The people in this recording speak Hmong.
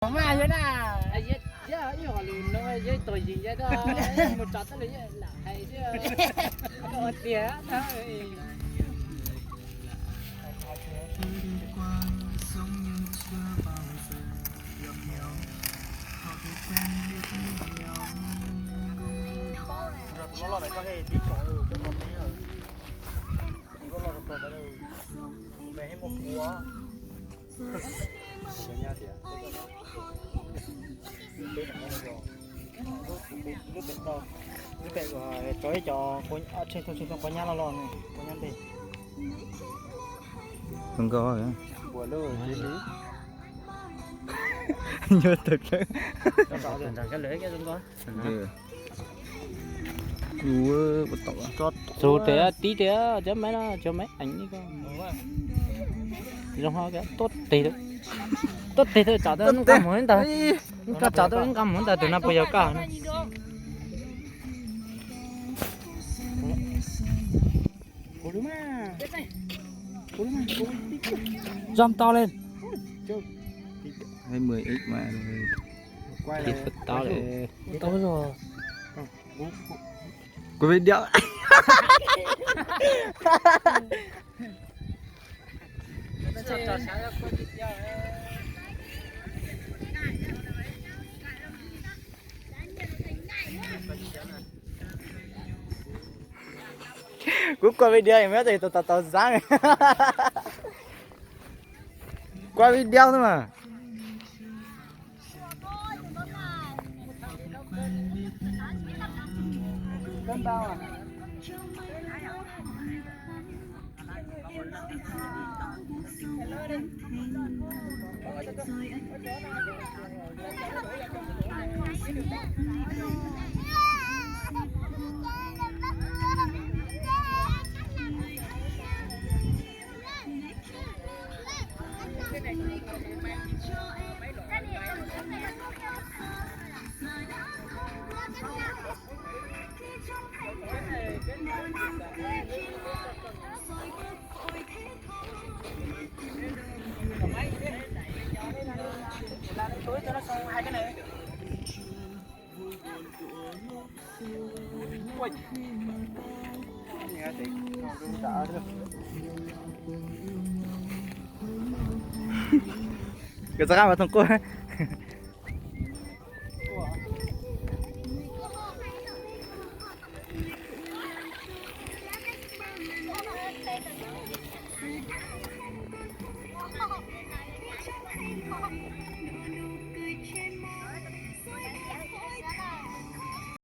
Mas yog na, ib hom lus no yog ib tug yeej yog mus tso tau lawm lam hais thiab. Ua tiag na. Lub pem tau, lub pem uas tso ib co tsheej thooj tsheej thooj quav nyab loj loj no, quav nyab ntej. Zoo nkauj. Nyuaj tawm dlawb. Txug tes tib tes cov maiv no, cov maiv eev li ko. Zoo ho tuab tes, tuab tes tawm tsam tau nqa mus ntag. Koj tsam tau nqa mus ntag, tus no puas yog koj? Zom tau li. Mười x mà. Tau rồi. Quay video. Kuv quay video maiv tes tau tau tau zaab. Quay video xwb mas. Koj txog qab mas thooj quaj.